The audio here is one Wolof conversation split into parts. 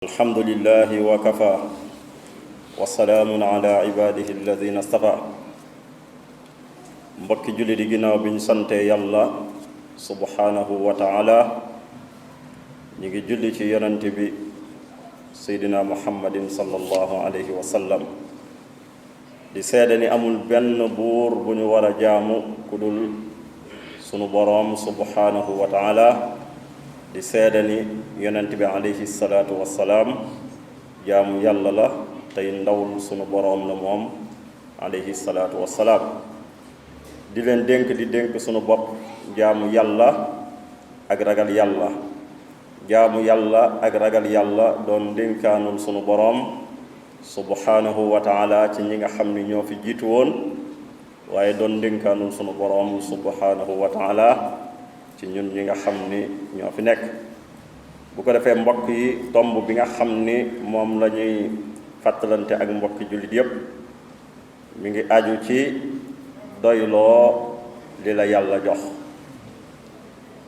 alhamdulillahi wa kafa wa salaamun ala ibadihi alladina stafa mbokki julli di ginnaaw bi ñu sante yàlla subhanahu wa taala ñu ngi julli ci yonent bi seydina muhammadin sallallahu alayhi wa sallam di seede ni amul benn buur bu ñu war a jaamu ku dul sunu boroom subhanahu wa taala di seede ni yonent bi alayhi salaatu wassalaam jaamu yàlla la tey ndawul sunu boroom la moom alayhi salaatu wassalaam di leen dénk sunu bopp jaamu yàlla ak ragal yàlla jaamu yàlla ak ragal yàlla doon dénkaanul sunu boroom subhanahu wa taala ci ñi nga xam ni ñoo fi jiitu woon waaye doon dénkaanul sunu boroom subhanahu wa taala ci ñun ñi nga xam ni ñoo fi nekk bu ko defee mbokk yi tomb bi nga xam ni moom la ñuy fàttalante ak mbokki jullit yépp mi ngi aju ci doyloo li la yàlla jox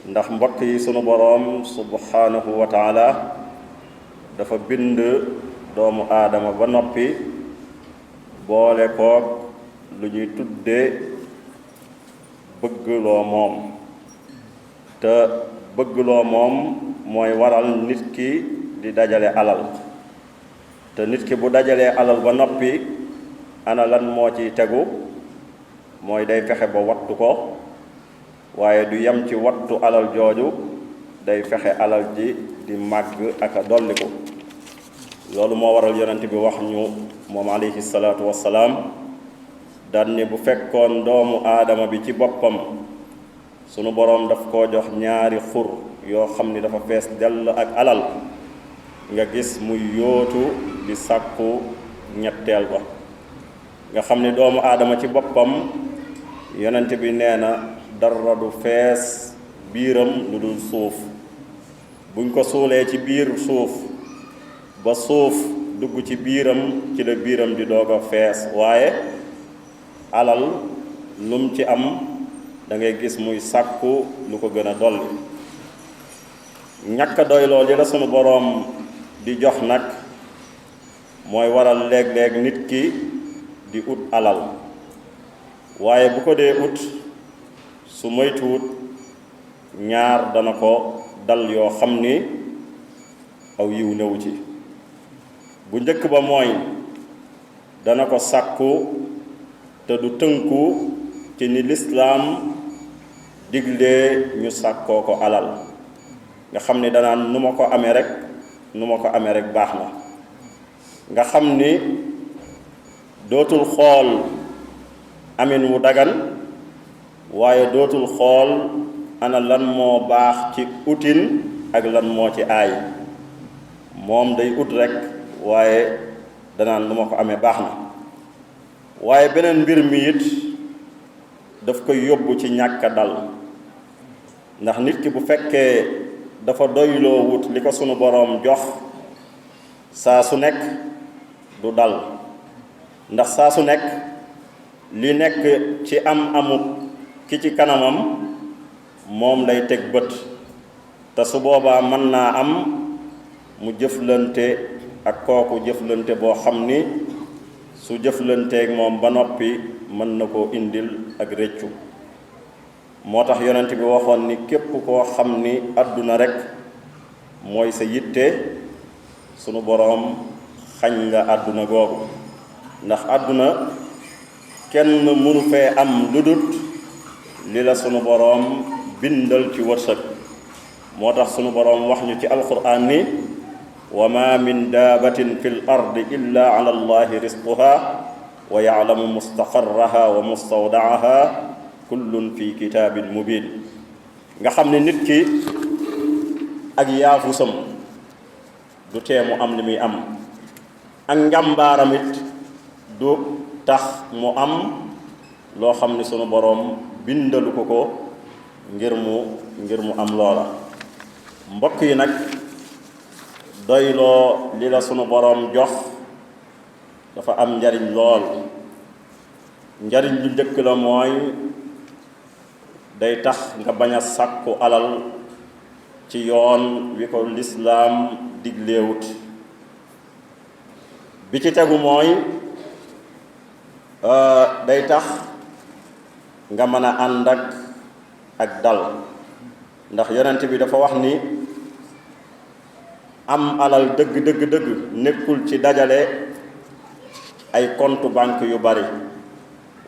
ndax mbokk yi sunu boroom subhanahu wa taala dafa bind doomu aadama ba noppi boole koog lu ñuy tuddee bëgg loo moom te bëgg loo moom mooy waral nit ki di dajale alal te nit ki bu dajalee alal ba noppi ana lan moo ciy tegu mooy day fexe ba wattu ko waaye du yem ci wattu alal jooju day fexe alal ji di màgg ak a dolliku loolu moo waral yonent bi wax ñu moom alayhi salaatu wassalaam daan ni bu fekkoon doomu aadama bi ci boppam sunu boroom daf koo jox ñaari xur yoo xam ni dafa fees dell ak alal nga gis muy yóotu di sàkku ñetteel ba nga xam ni doomu aadama ci boppam yonent bi nee na dara du fees biiram lu dul suuf buñ ko suulee ci biir suuf ba suuf dugg ci biiram ci la biiram di doog a fees waaye alal lum ci am da ngay gis muy sàkku lu ko gën a dolli ñàkk a doyloo li la sunu boroom di jox nag mooy waral léeg-léeg nit ki di ut alal waaye bu ko dee ut su moytuwut ñaar dana ko dal yoo xam ni aw yiw newu ci bu njëkk ba mooy dana ko sàkku te du tënku ci ni lislaam diglee ñu sàkkoo ko alal nga xam ni danaan nu ma ko amee rek baax na nga xam ni dootul xool amin wu dagan waaye dootul xool ana lan moo baax ci utin ak lan moo ci aay moom day ut rek waaye danaan nu ma ko amee baax na waaye beneen mbir mi it daf koy yóbbu ci ñàkk a dal ndax nit ki bu fekkee dafa doyloo wut li ko sunu boroom jox saa su nekk du dal ndax saa su nekk li nekk ci amut ki ci kanamam moom lay teg bët te su boobaa mën naa am mu jëflante ak kooku jëflante boo xam ni su jëflanteeg moom ba noppi mën na koo indil ak réccu moo tax yonent bi waxoon ni képp koo xam ni àdduna rekk mooy sa yitte sunu boroom xañ nga àdduna googu ndax àdduna kenn mënu fee am lu dut li la sunu boroom bindal ci wërsëg moo tax sunu boroom wax ñu ci alquraan ni wa ma min daabatin fi l ardi illa ala allahi risquha wa ya'lamu mustaqarraha wa mustawda'aha kullun fi kitaabin mubin nga xam ne nit ki ak yaafusam du tee mu am li muy am ak njàmbaaram it du tax mu am loo xam ne sunu boroom bindalu ko ngir mu am loola mbokk yi nag doyloo li la sunu boroom jox dafa am njariñ lool njariñ lu njëkk la mooy day tax nga bañ a sàkku alal ci yoon wi ko lislaam digleewut bi ci tegu mooy day tax nga mën a ànd ak dal, ndax yonent bi dafa wax ni am alal dëgg nekkul ci dajale ay compte banque yu bari,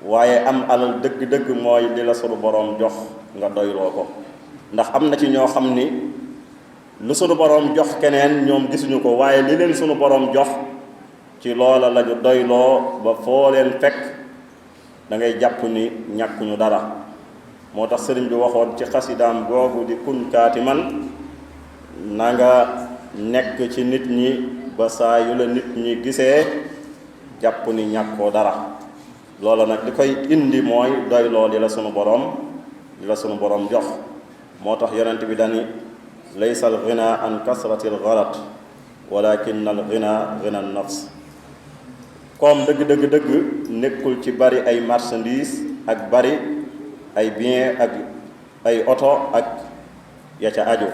waaye am alal dëgg mooy li la sunu boroom jox nga doyloo ko. ndax am na ci ñoo xam ni lu sunu boroom jox keneen ñoom gisuñu ko, waaye li leen sunu boroom jox ci loola lañu doyloo ba foo leen fekk da ngay jàpp ni ñàkkuñu dara. moo tax sëriñ bi waxoon ci xasidaam googu di kun kaatiman, na nga nekk ci nit ñi ba saa yu la nit ñi gisee jàpp ni ñàkkoo dara. loola nag li koy indi mooy doyloo li la sunu boroom jox. moo tax yonent bi dani laysa al ghina an kasrati al ghalat walakin al ghina ghina an nafs. comme dëgg nekkul ci bari ay marchandise ak bari ay bien ak ay oto ak ya ca aju,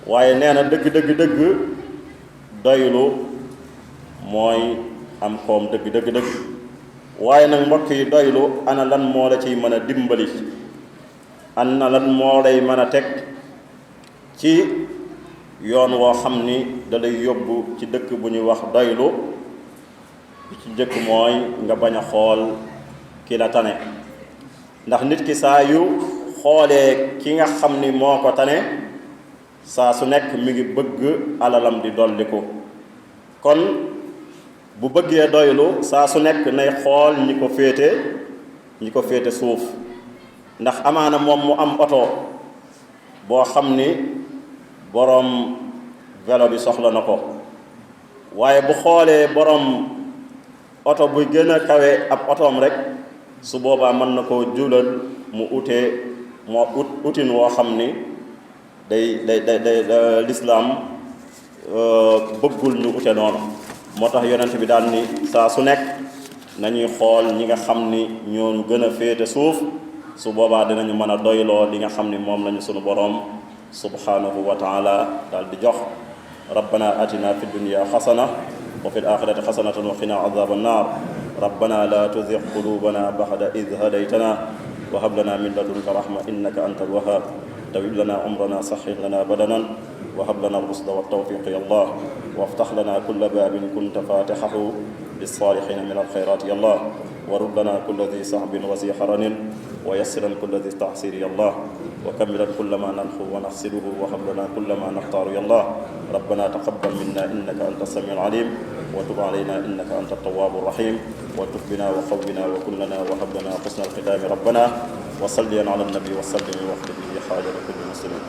waaye nee na dëgg doylu mooy am koom dëgg. waaye nag mbokk yi, doylu ana lan moo la ciy mën a dimbali, ana lan moo lay mën a teg ci yoon woo xam ni da lay yóbbu ci dëkk bu ñuy wax doylu. ci njëkk mooy nga bañ a xool ki la tane, ndax nit ki saa yu xoolee ki nga xam ni moo ko tane saa su nekk mi ngi bëgg alalam di dolliku. kon bu bëggee doylu saa su nekk nay xool ñi ko féete suuf, ndax amaana moom mu am oto boo xam ni boroom vélo bi soxla na ko, waaye bu xoolee boroom oto bu gën a kawe ab otoom rek su boobaa mën na koo julal mu utin woo xam ni day lislaam bëggul ñu ute noonu. moo tax yonent bi daal ni saa su nekk nañuy xool ñi nga xam ni ñoo gën a féete suuf, su boobaa dinañu mën a doyloo li nga xam ni moom lañu sunu boroom subhanahu wa taala daal di jox. rabbana atina fi dunya xasana wa fil axirati xasanatan wa qina adhaban nar. rabbana la tuzigh qulubana ba'da idh hadaytana wa hab lana min ladunka rahma innaka antal wahhab. tawil lana umrana sahhih lana badanan wa hab lana al-rusda wa at-tawfiq ya Allah وافتح لنا كل باب كنت فاتحه للصالحين من الخيرات يا الله ورد لنا كل ذي صعب وذي حرن ويسرا كل ذي تعسير يا الله وكملا كل ما ننحو ونحسده وهب لنا كل ما نختار يا الله ربنا تقبل منا إنك أنت السميع العليم وتب علينا إنك أنت التواب الرحيم وتب بنا وقونا وكلنا وهب لنا حسن الختام ربنا وصليا على النبي وسلم واغفر به حاجة كل مسلم.